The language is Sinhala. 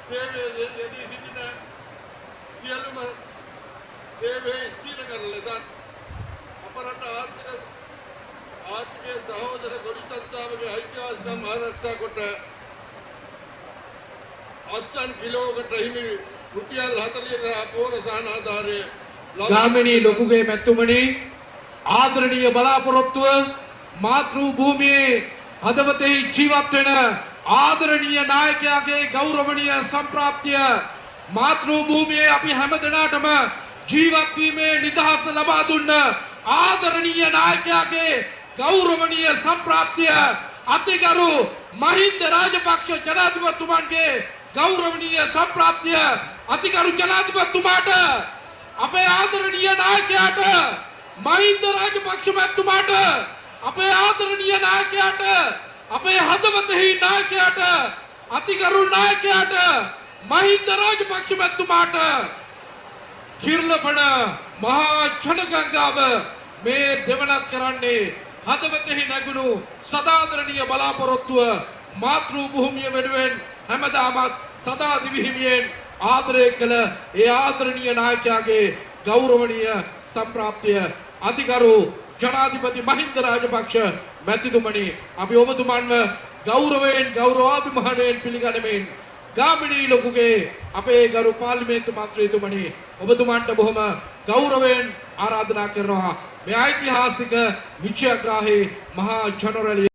සේවයේ යෙදී සිටින සියලුම සේවය ස්ථිර කරන ලෙසත්, අප රට ආර්ථිකයේ සහෝදර ගොවිතැන්තාවගේ අයිතිවාසිකම් ආරක්ෂා කොට අස්වැන්න කිලෝකට හිමි රුපියල් 40ක පෝර සහන ආධාරය ලබා ගාමිණී ලොකුගේ මැතිතුමනි, ආදරණීය බලාපොරොත්තුව, මාතෘ භූමියේ හදවතෙහි ජීවත් වෙන ආදරණීය නායකයාගේ ගෞරවනීය සම්ප්‍රාප්තිය, මාතෘ භූමියේ අපි හැම දෙනාටම ජීවත් වීමේ නිදහස ලබා දුන්න ආදරණීය නායකයාගේ ගෞරවනීය සම්ප්‍රාප්තිය, අතිගරු මහින්ද රාජපක්ෂ ජනාධිපතිතුමන්ගේ ගෞරවනීය සම්ප්‍රාප්තිය. අතිගරු ජනාධිපතිතුමාට, අපේ ආදරණීය නායකයාට, මහින්ද රාජපක්ෂ මැතිතුමාට, අපේ ආදරණීය නායකයාට, අපේ හදවතෙහි නායකයාට, අතිගරු නායකයාට, මහින්ද රාජපක්ෂ මැතිතුමාට කිරුළපන මහා ජනගංගාව මේ දෙවනත් කරන්නේ හදවතෙහි නැගුණු සදාදරණීය බලාපොරොත්තුව, මාතෘ භූමිය වෙනුවෙන් හැමදාමත් සදා දිවිහිමියෙන් ආදරය කළ ඒ ආදරණීය නායකයාගේ ගෞරවනීය සම්ප්‍රාප්තිය. අතිගරු ජනාධිපති මහින්ද රාජපක්ෂ මැතිතුමනි, අපි ඔබතුමන්ව ගෞරවයෙන් ගෞරවාභිමානයෙන් පිළිගනිමින්, ගාමිණී ලොකුගේ අපේ ගරු පාර්ලිමේන්තු මන්ත්‍රීතුමනි, ඔබතුමන්ට බොහොම ගෞරවයෙන් ආරාධනා කරනවා මේ ඓතිහාසික විජයග්‍රාහී මහා ජනරැළිය